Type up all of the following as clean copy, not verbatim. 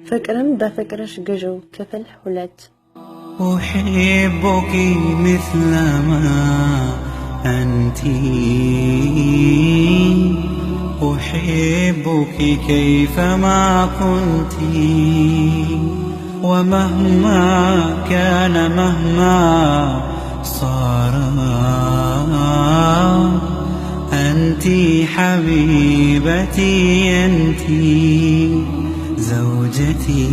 ፍቅርም በፍቅርሽ ግዢው ክፍል 2። أحبك مثل ما أنت، أحبك كيفما كنت، ومهما كان مهما صار، أنت حبيبتي أنت زوجتي.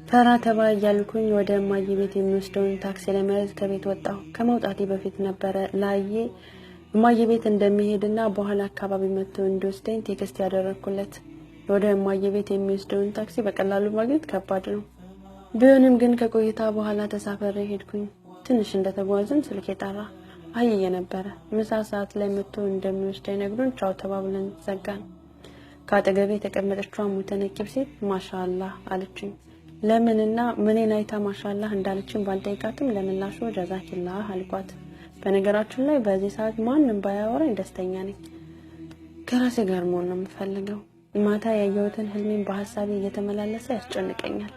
ተራ ተባ እያልኩኝ ወደ እማዬ ቤት የሚወስደውን ታክሲ ለመያዝ ከቤት ወጣሁ። ከመውጣቴ በፊት ነበረ ላዬ እማዬ ቤት እንደሚሄድና በኋላ አካባቢ መጥቶ እንዲወስደኝ text ያደረኩለት። ወደ እማዬ ቤት የሚወስደውን ታክሲ በቀላሉ ማግኘት ከባድ ነው። ቢሆንም ግን ከቆይታ በኋላ ተሳፈሬ ሄድኩኝ። ትንሽ እንደተጓዝን ስልኬ ጠራ። አየየ ነበረ። ምሳ ሰዓት ላይ መጥቶ እንደሚወስደኝ ነግሮን ቻው ተባብለን ዘጋን። ከአጠገቤ የተቀመጠችዋ ሙተነቂብ ሴት ማሻአላህ አለችኝ። ለምንና ምኔን አይታ ማሻአላህ እንዳለችኝ ባልጠይቃትም ለምላሹ ጀዛኪላህ አልኳት። በነገራችን ላይ በዚህ ሰዓት ማንም ባያወራኝ ደስተኛ ነኝ። ከራሴ ጋር መሆን ነው የምፈልገው። ማታ ያየሁትን ህልሜን በሀሳቤ እየተመላለሰ ያስጨንቀኛል።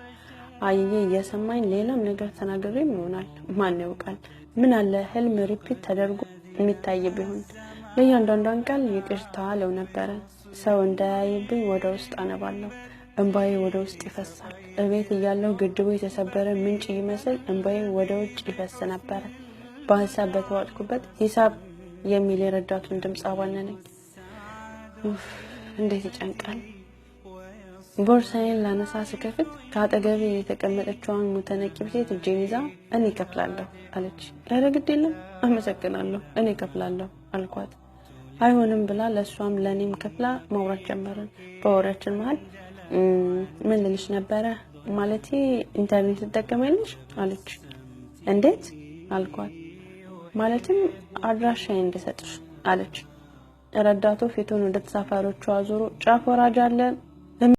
አየዬ እየሰማኝ ሌላም ነገር ተናግሬም ይሆናል፣ ማን ያውቃል? ምን አለ ህልም repeat ተደርጎ የሚታይ ቢሆን። ለእያንዳንዷን ቃል ይቅርታ አለው ነበረ። ሰው እንዳያይብኝ ወደ ውስጥ አነባለሁ። እንባዬ ወደ ውስጥ ይፈሳል። እቤት እያለሁ ግድቡ የተሰበረ ምንጭ ይመስል እንባዬ ወደ ውጭ ይፈስ ነበረ። በሀሳብ በተዋጥኩበት ሂሳብ የሚል የረዳቱን ድምፅ አባነነኝ። ኡፍ፣ እንዴት ይጨንቃል። ቦርሳዬን ላነሳ ስከፍት ከአጠገቤ የተቀመጠችዋን ሙተነቂብ ሴት እጄን ይዛ እኔ እከፍላለሁ አለች። ኧረ ግድ የለም አመሰግናለሁ፣ እኔ እከፍላለሁ አልኳት። አይሆንም ብላ ለእሷም ለእኔም ከፍላ ማውራት ጀመርን። በወሬያችን መሀል ምን ልልሽ ነበረ፣ ማለቴ ኢንተርኔት ትጠቀሚያለሽ አለች። እንዴት አልኳት። ማለትም አድራሻዬን እንድሰጥሽ አለች። ረዳቱ ፊቱን ወደ ተሳፋሪዎቹ አዙሮ ጫፍ ወራጅ አለን